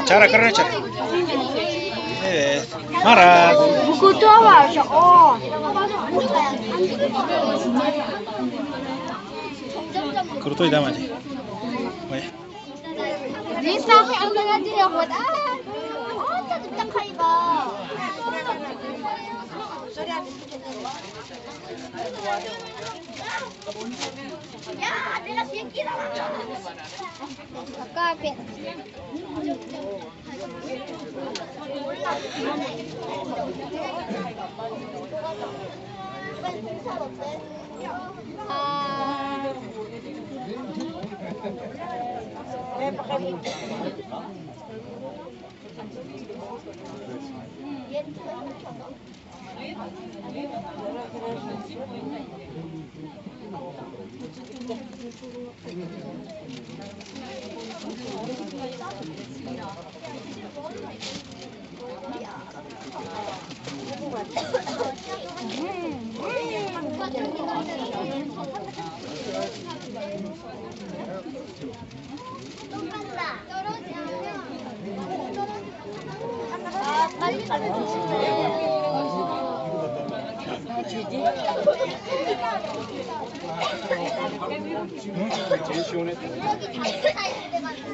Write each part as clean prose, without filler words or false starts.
Чара, короче. Марат. О! Крутой, да, мать? Ой.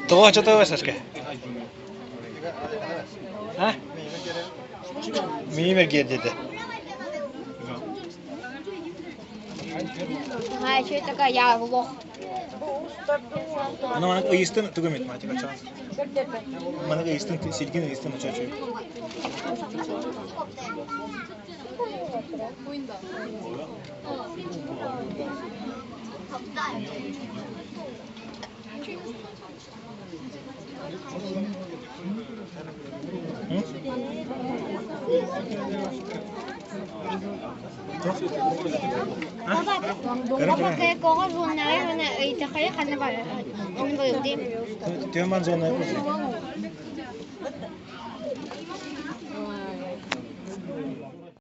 Тоҕо оччото Сашка? А? Миим эргиэрдэтэ. А что это такая? Я лох. Аны маннык ыйыстын тугу эмит маатик ачаҕын. Маннык ыйыстын сиргин ыйыстын очоочуй. Түөман зона.